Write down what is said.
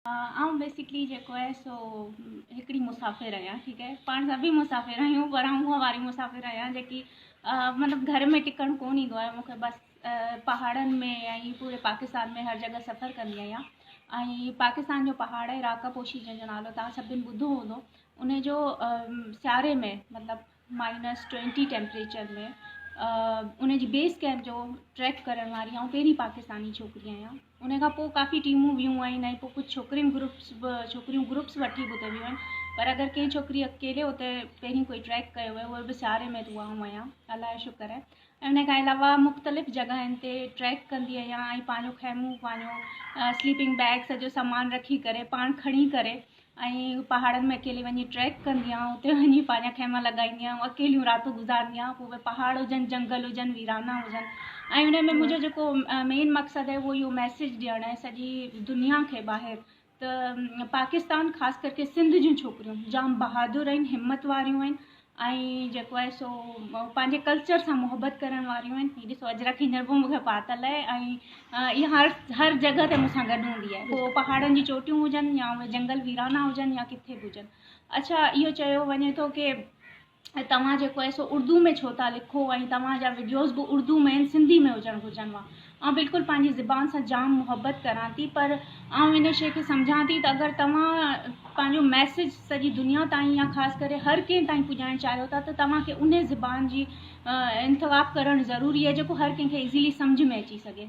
آئون بيسڪلي جيڪو آهي سو هڪڙي مسافر آهيان ٺيڪ آهي پاڻ سڀ ئي مسافر آهيون پر آئون اها واري مسافر آهيان جيڪي مطلب گهر ۾ ٽڪڻ ڪونه ايندو آهي مونکي بس پهاڙن ۾ ۽ پوري پاڪستان ۾ هر جڳهه سفر ڪندي آهيان ۽ پاڪستان جو پهاڙ آهي راڪا پوشي جنهن جو نالو توهان سڀني ٻڌو هوندو ان جو سياري ۾ مطلب مائنس ٽوئنٽي ٽيمپريچر ۾ ان جي بيس ڪيمپ جو ٽريڪ ڪرڻ واري آئون پهرين پاڪستاني ڇوڪري آهيان. ان کان پوء ڪافي ٽيمون ويون آهن ۽ پوء ڪجهه ڇوڪرين گروپس به ڇوڪريون گروپس وٺي به اتي ويون آهن پر اگر ڪنهن ڇوڪري اڪيلي اتي پهرين ڪوئي ٽريڪ ڪيو آهي اهو به سياري ۾ ته اها آئون آهيان. الله جو شڪر آهي. ۽ ان کان علاوه مختلف جڳهين تي ٽريڪ ڪندي آهيان ۽ پنهنجو خيمو پنهنجو سليپنگ بيگ سڄو سامان رکي ڪري پاڻ کڻي ڪري ۽ پهاڙن ۾ اڪيلي وڃي ٽريڪ ڪندي آهيان اتي وڃي پنهنجا خيما لڳائيندي آهيان اڪيليون راتون گذارندي آهيان پوء اهي پهاڙ هجن جنگل هجن ويرانا هجن ۽ ان ۾ منهنجو جيڪو مين مقصد آهي اهو اهو ميسيج ڏيڻ آهي سڄي دنيا کي ٻاهر ته پاڪستان خاص ڪرڪي سنڌ جون ڇوڪريون جام بهادر آهن همت واريون آهن ۽ جيڪو آهي سو پنهنجي ڪلچر سان محبت ڪرڻ واريون آهن هي ڏسو اجرڪ هينئر به مون کي پاتل آهي ۽ اها هر هر جڳهه تي مون سان گڏ هوندي آهي پوء پهاڙن جي چوٽيون هجن يا اهي جنگل ويرانا هجن يا ڪٿي به هجن اڇا اهو چيو وڃي ٿو ڪي توهان جيڪو آهي سو اردو ۾ ڇو ٿا لکو ۽ توهان جا وڊيوز به اردو ۾ آهن سنڌي ۾ هجڻ گهرجن هئا آئون بلڪل پنهنجي زبان سان جام محبت ڪران ٿي پر آئون ان شيء کي سمجهان ٿي ته اگر توهان پنهنجو ميسيج سڄي دنيا تائين يا خاص ڪري هر ڪنهن تائين پڄائڻ چاهيو ٿا ته توهان کي ان زبان جي انتخاب ڪرڻ ضروري آهي جيڪو هر ڪنهن کي ايزلي سمجهه ۾ اچي سگهي.